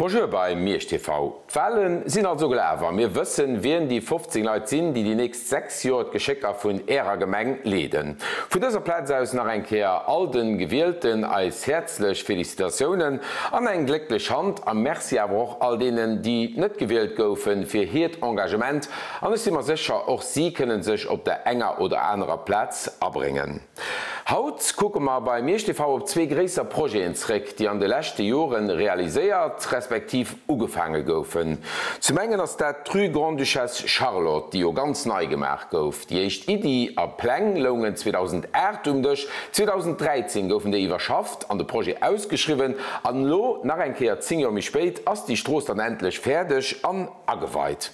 Bonjour bei Miersch TV. D'Wahlen sinn also gelaf a mir wëssen, wien déi 15 Leit sinn, déi déi nächst 6 Joer d'Geschécker vun Ärer Gemeng leeden. Vun dëser Plaz aus nach eng Kéier all den Gewielten eis häerzlech Félicitatiounen an eng glécklech Hand a Merci awer och all deenen, déi net gewielt goufen, fir hiert Engagement an ech si mer sécher, och si kënnen sech op der enger oder anerer Plaz abréngen. Haut kucke mer bei Miersch TV op zwee gréisser Projeten zréck, déi an de leschte Joren realiséiert, respektiv ugefaange goufen. Zum engen ass dat d'Rue Grande-Duchesse Charlotte, déi jo ganz nei gemaach gouf. Déi éischt Iddi a Pläng loungen 2008 um Dësch, 2013 goufen déi iwwerschafft an de Projet ausgeschriwwen an elo, nach eng Kéier 10 Joer méi spéit, ass déi Strooss dann endlech fäerdeg an ageweit.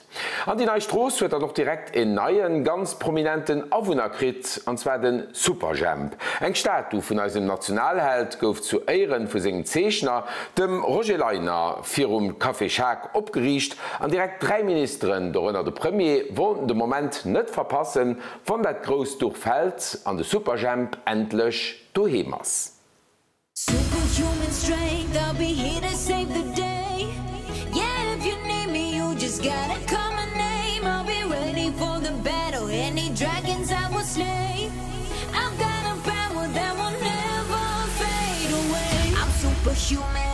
An déi nei Strooss huet dann och direkt en neien, ganz prominenten Awunner kritt, an zwar de Superjhemp. Eng Statu vun eisem Nationalheld gouf zu Éieren vu sengem Zeechner, dem Roger Leiner, virum Café Schaack opgeriicht an direkt 3 Ministeren, dorënner de Premier, wollten de Moment net verpassen, wann dat grousst Duch fält an de Superjhemp endlech doheem ass. Superhuman strength, I'll be here to save the day Yeah, if you need me, you just gotta call my name I'll be ready for the battle, any dragons I will slay I've got a power that will never fade away I'm superhuman.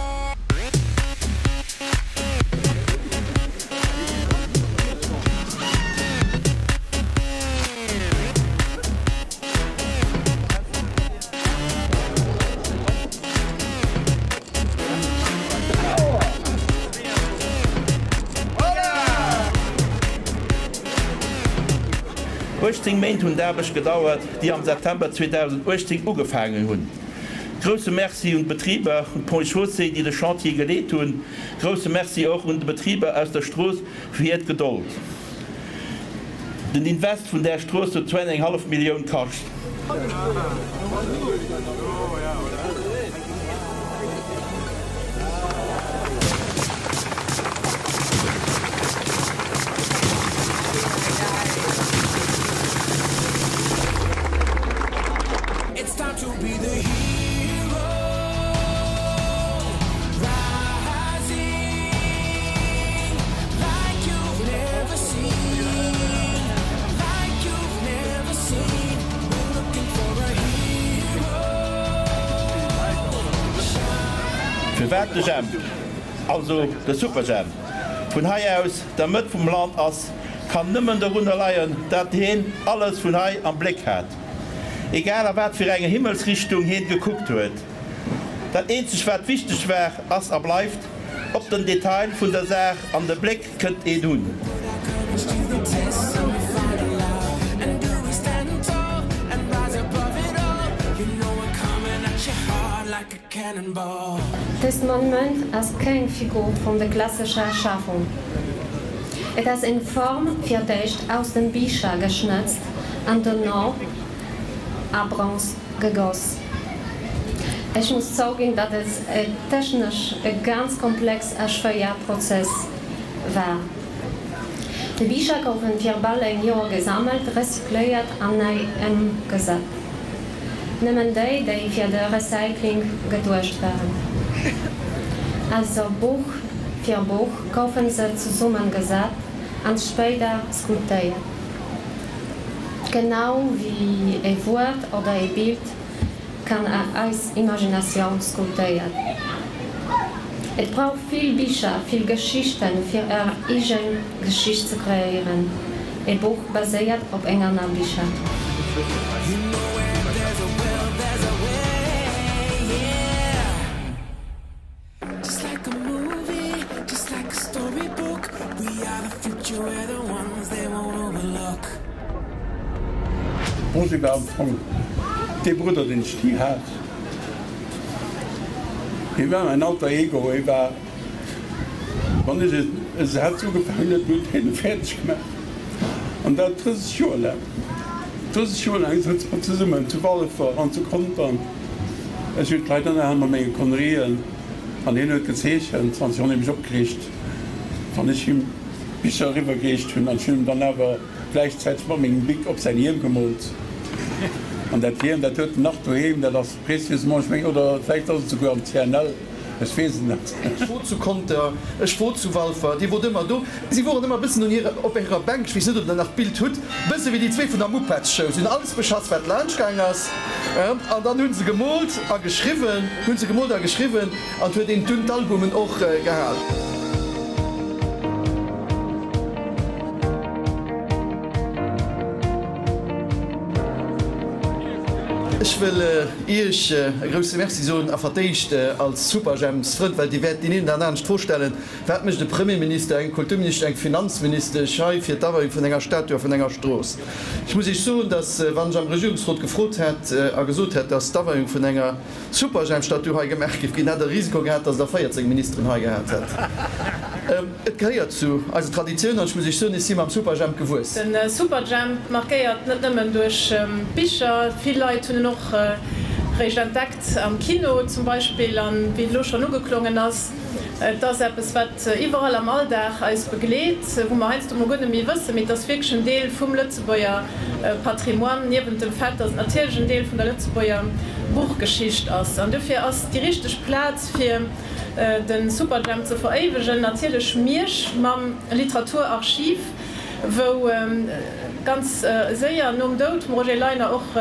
18 Méint hunn d'Aarbecht gedauert, déi am September 2018 ugefaangen hunn. Grousse Merci un d'Betriber, un d'Ponts et Chaussées, déi de Chantier geleet hunn. Grousse Merci och un d'Betriber aus der Strooss fir hiert Gedold. Den Invest vun där Strooss huet zwou an eng hallef Millioun kascht. Firwat de Jemp, also de Superjhemp, vun hei aus der Mëtt vum Land ass, kann nëmmen dorunner leien, dat heen alles vun hei am Bléck hat. Egal a wat fir eng Himmelsrichtung heen gekuckt huet. Dat eenzeg wat wichteg war, ass a bleift, op den Detail vun der Saach an de Bléck kënnt een hunn. Dëst Monument ass keng Figur vun der klassescher Schafung. Et ass eng Form fir d'éischt aus dem Bicher geschnëtzt an dono a Bronz gegoss. Ech muss zouginn, datt et e technesch e ganz komplex a schwéier Prozess war. Déi Bicher goufen fir bal eng Joer gesammelt, recycléiert an nei ëmgesat. Nëmmen déi, déi fir de Recycling geduecht waren. Also Buch fir Buch goufen se zesummegesat an spéider skulptéiert. Genau wéi e Wuert oder e Bild kann eis Imaginatioun sculptéiert. Et brauch vill Bicher, vill Geschichten, fir är eegen Geschicht ze kreéieren. E Buch baséiert op eng aner Bicher. Roger war am Fong dee Brudder, deen ech ni hat. Hie war mäin Alter Ego. Hie war, wann ech e Saz ugefaangen huet, huet hien e fäerdeg gemaach. An dat 30 Joer laang. 30 Joer laang sëtze mer zesummen zu Walfer an zu Contern. Ech hunn d'Leit ënnerhalen mat menge Connerien an hien huet gezeechent an sech onheemlech opgereegt, wann ech him Bicher eriwwergereecht hunn. An ech hunn him dann awer gläichzäiteg mat mengem Bic op säin Hiem gemoolt. An dat Hiem, dat huet en nach doheem, dat ass précieusement, ech mengen, oder vläicht ass et souguer am CNL. Ech weess et net. Ech wor zu Conter, ech wor zu Walfer, Dir wort ëmmer do. Si woren ëmmer e bëssen un hirer, op hirer Bänk, ech weess net, ob Der nach d'Bild hutt, bësse wéi déi zwee vun der Muppets-Show. Si hunn alles beschass, wat laanscht gaang ass. An dann hu se gemoolt a geschriwwen, hu se gemoolt a geschriwwen an 't huet een dunn d'Albumen och gehal. Ech wëll Iech e grousse Merci soen a fir d'éischt als Superjhemps-Frënd, well Dir wäert deen een oder aneren d'Fro stellen, Wat mécht e Premierminister, eng Kulturministesch, eng Finanzministesch hei fir d'Aweiung vun enger Statue a vun enger Strooss? Ech muss Iech soen, datt, wann ech am Regierungsrot gefrot hätt a gesot hätt, datt d'Aweiung vun enger Superjhemp-Statue hei gemaach géif ginn, hätt Der e Risiko gehat, datt Der 14 Ministeren hei gehat hätt. Et gehéiert zu eiser Traditioun an ech muss Iech soen, ech si mam Superjhemp gewuess. De Superjhemp markéiert net nëmmen duerch d'Bicher, vill Leit hunn en och réischt entdeckt am Kino zum Beispill. An wéi et elo schonn ugeklongen ass, et ass eppes wat iwwerall am Alldag eis begleet, wou mer heiansdo mol guer net méi wëssen, mee et ass wierklech en Deel vum Lëtzebuerger Patrimoine, niewent dem Fait, datt et natierlech en Deel vun der Lëtzebuerger Buchgeschicht ass. An dofir ass déi richteg Plaz fir de Superjhemp ze veréiwegen, natierlech Miersch mam Literaturarchiv, wou ganz séier nom Doud vum Roger Leiner och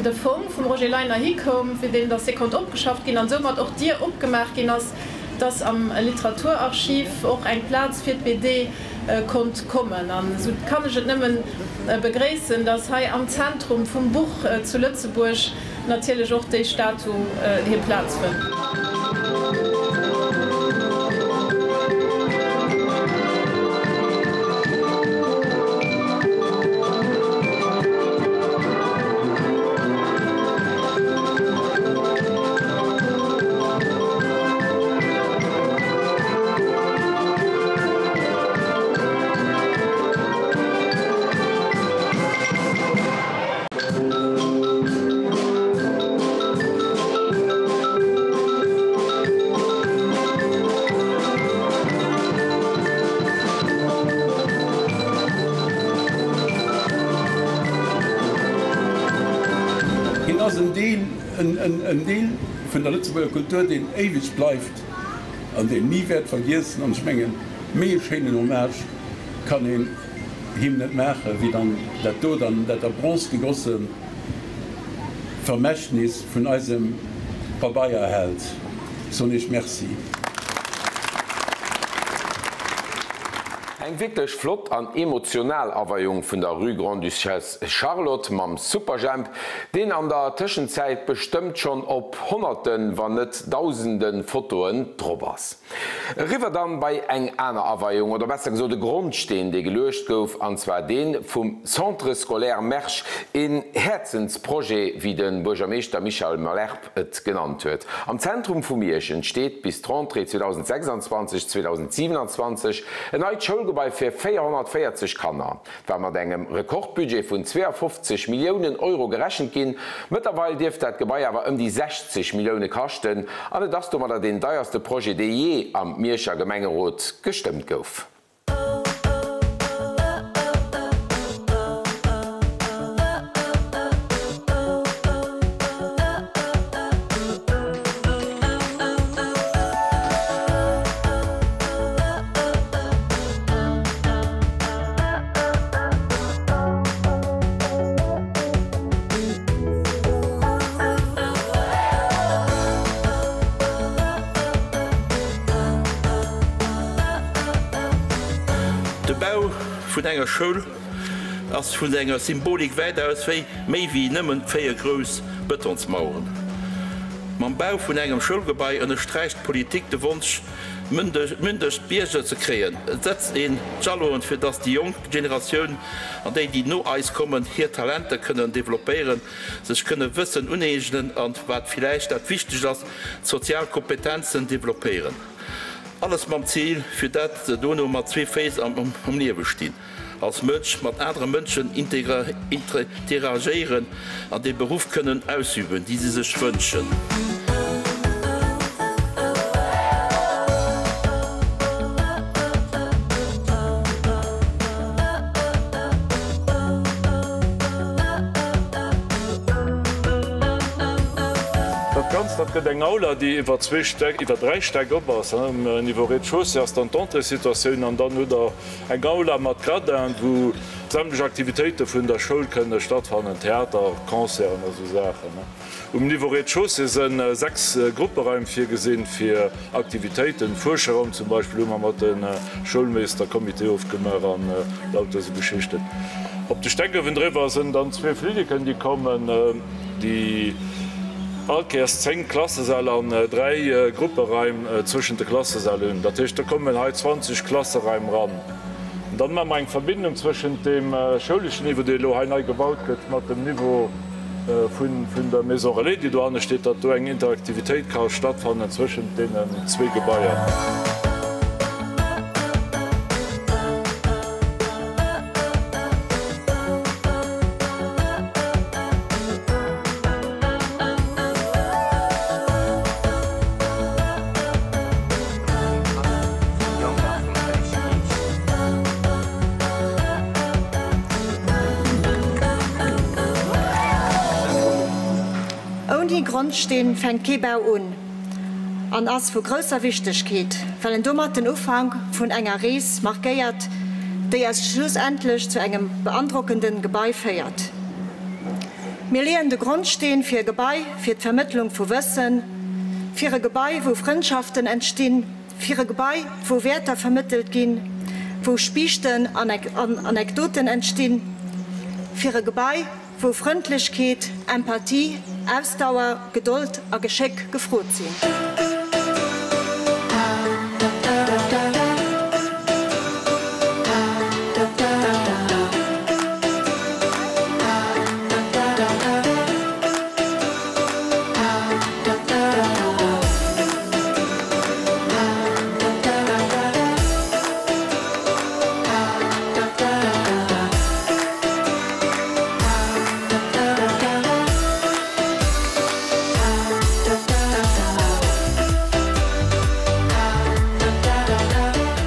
de Fong vum Roger Leiner hikoum, fir deen Dossier konnt opgeschafft ginn an soumat och d'Dier opgemaach ginn ass, dass am Literaturarchiv och eng Plaz fir d'BD konnt kommen. An esou kann ech et nëmmen begréissen, dass hei am Zentrum vum Buch zu Lëtzebuerg natierlech och déi Statu hir Plaz fënnt. Hien ass en Deel, en Deel vun der Lëtzebuerger Kultur, deen éiweg bleift an deen ni wäert vergiessen. An ech mengen, méi e schéinen Hommage kann een him net maachen, wéi dann dat do dann, dat a Bronze gegosse Vermächtnis vun eisem Pabeierheld. Soen Iech Merci. Eng wierklech flott an emotional Aweiung vun der Rue Grande-Duchesse Charlotte mam Superjhemp, deen an der Tëschenzäit bestëmmt schonn op Honnerten, wann net Dausenden Fotoen drop ass. Eriwwer dann bei eng aner Aweiung, oder besser gesot e Grondsteen, dee geluecht gouf, an zwar dee vum Centre scolaire Mersch, een Häerzensprojet, wéi de Buergermeeschter Michel Malherbe et genannt huet. Am Zentrum vu Miersch entsteet bis d'Rentrée 2026, 2027 en neit Schoulgebai fir 440 Kanner. 't war mat engem Rekordbudget vun 52 Milliounen Euro gerechent ginn. Mëttlerweil dierft dat Gebai awer ëm déi 60 Millioune kaschten an et ass domadder deen deierste Projet, dee jee am Mierscher Gemengerot gestëmmt gouf. De Bau vun enger Schoul ass vun senger Symbolik wäitaus wéi méi wéi nëmmen 4 grouss Betonsmaueren. Mam Bau vun engem Schoulgebai ënnersträicht d'Politik de Wonsch, Mündeg Bierger ze kréien. Et setzt een d'Jalonen, fir dass déi jonk Generatioun an déi, déi no eis kommen, hir Talenter kënnen developpéieren, sech kënne Wëssen uneegnen an, wat villäicht dat Wichtegst ass, d'sozial Kompetenzen developpéieren. Alles mam Zil, fir dat se dono mat zwee Féiss am Liewe stinn. Als Mënsch mat anere Mënschen interagéieren an dee Beruff kënnen ausüben, dee se sech wënschen. Dat Ganzt, dat gëtt eng Aula, déi iwwer zwee Stäck, iwwer dräi Stäck op ass. Um Niveau Rez-de-chaussée ass dann d'Entréessituatioun an dann hutt Der eng Aula mat Gradin, wou sämtlech Aktivitéite vun der Schoul kënne stattfannen, Theater, Concerten a sou Saachen. Um Niveau Rez-de-chaussée sënn 6 Grupperaim virgesinn fir Aktivitéiten, Fuerscheraum zum Beispill hu mer mat de Schoulmeestercomité ofgemaach an lauter esou Geschichten. Op de Stäck uewendriwwer sënn dann zwee Flilleken déi kommen, déi all Kéiers 10 Klassesäll an 3 Grupperaim zwëschent de Klassesäll hunn. Dat heescht do kommen hei 20 Klasseraim ran. An dann maache mer eng Verbindung zwëschent deem schouleschen Niveau, dee elo hei nei gebaut gëtt, mat dem Niveau vun der Maison Relais, déi dohanne steet, datt do eng Interaktivitéit ka stattfannen zwëschent deenen zwee Gebaier. Ouni Grondsteen fänkt kee Bau un an ass vu grousser Wichtegkeet, well en domat den Ufank vun enger Rees markéiert, déi eis schlussendlech zu engem beandrockende Gebai féiert. Mir leeën de Grondsteen fir e Gebai fir d'Vermëttlung vu Wëssen, fir e Gebai wou Frëndschaften entstinn, Fir e Gebai, wou Wäerter vermëttelt ginn, wou Spiichten an Anekdoten entstinn. Fir e Gebai, wou Frëndlechkeet, Empathie, Ausdauer, Gedold a Geschéck gefrot sinn.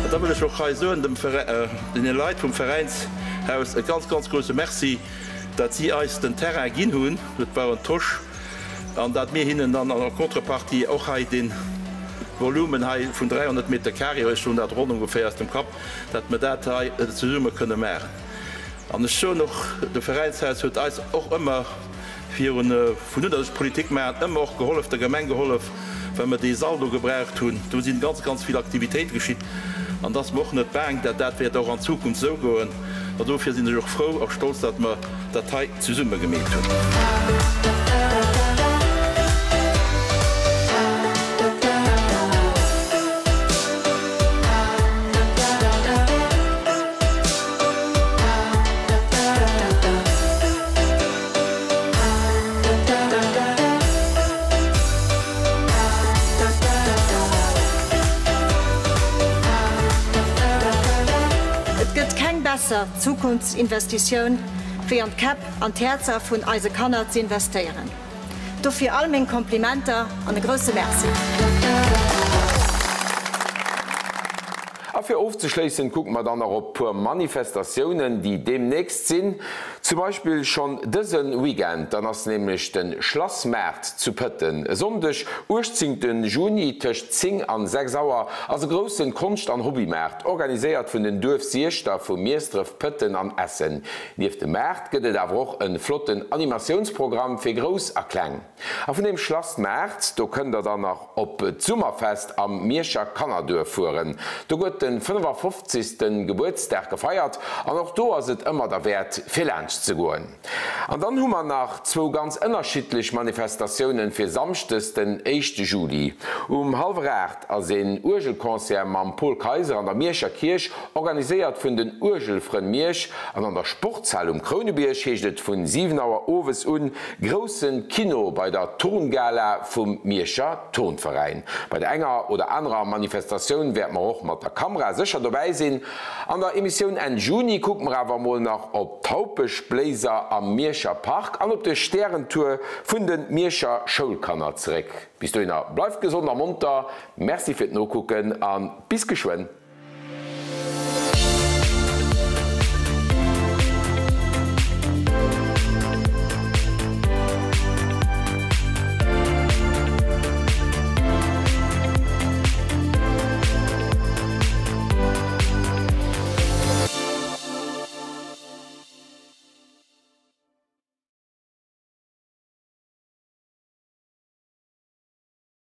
An da wëll ech och hei soen, dem deene Leit vum Veräinshaus e ganz, ganz grouse Merci, dat si eis den Terrain ginn hunn. Et war en Tosch. An dat mir hinnen dann an der Contrepartie och hei dee Volumen hei vun 300 Meter carré, ech soen dat ronn ongeféier aus dem Kapp, dat mer dat hei zesumme kënne maachen. An ech soen och, de Veräinshaus huet eis och ëmmer virun, vun un datt ech Politik maachen, ëmmer och gehollef, der Gemeng gehollef, well mer dee Sall do gebraucht hunn. Do si ganz, ganz vill Aktivitéite geschitt. An et ass mer och net baang, dat dat wäert och an Zukunft esou goen. An dofir sinn ech och frou a stolz, datt mer dat hei zesumme gemeet hunn. Et gëtt keng besser Zukunftsinvestitioun, wéi an d'Käpp an d'Häerzer vun eise Kanner z'investéieren. Dofir all meng Komplimenter an e grousse Merci. A fir ofzeschléissen kucke mer dann nach op puer Manifestatiounen, déi deemnächst sinn. Zum Beispill schonn dëse Weekend, dann ass nämlech de Schlassmaart zu Pëtten. E Sonndeg, 18 Juni tëscht 10 an 6 Auer ass e groussen Konscht an Hobbymaart, organiséiert vun den Duerfsieschter vu Miesdref, Pëtten an Essen. Nieft dem Maart gëtt et awer och e flotten Animatiounsprogramm fir Grouss a Kleng. A vun deem Schlassmaart, do kënnt der dann nach op d'Summerfest am Mierscher Kannerduerf fueren. Do gëtt de 55. Gebuertsdag gefeiert an och do ass et ëmmer derwäert fir laanscht ze goen. An dann hu mer nach zwou ganz ënnerschiddlech Manifestatiounen fir Samschdes den éischte Juli. Um hallwer 8 ass een Uergelconcert mam Paul Kayser an der Mierscher Kierch, organiséiert vun den Uergelfrënn Miersch, an an der Sportshal um Krounebierg heescht et vun 7 Auer owes un Groussen Kino bei der Turngala vum Mierscher Turnveräin. Bei der enger oder anerer Manifestatioun wäert mer och mat der Kamera sécher dobäi sinn. An der Emissioun Enn Juni kucke mer awer mol nach op d'Haupeschbléiser am Mierscher Park an op de Stärentour vun de Mierscher Schoulkanner zeréck. Bis dohinner bleift gesond a monter, Merci fir d'Nokucken a bis geschwënn.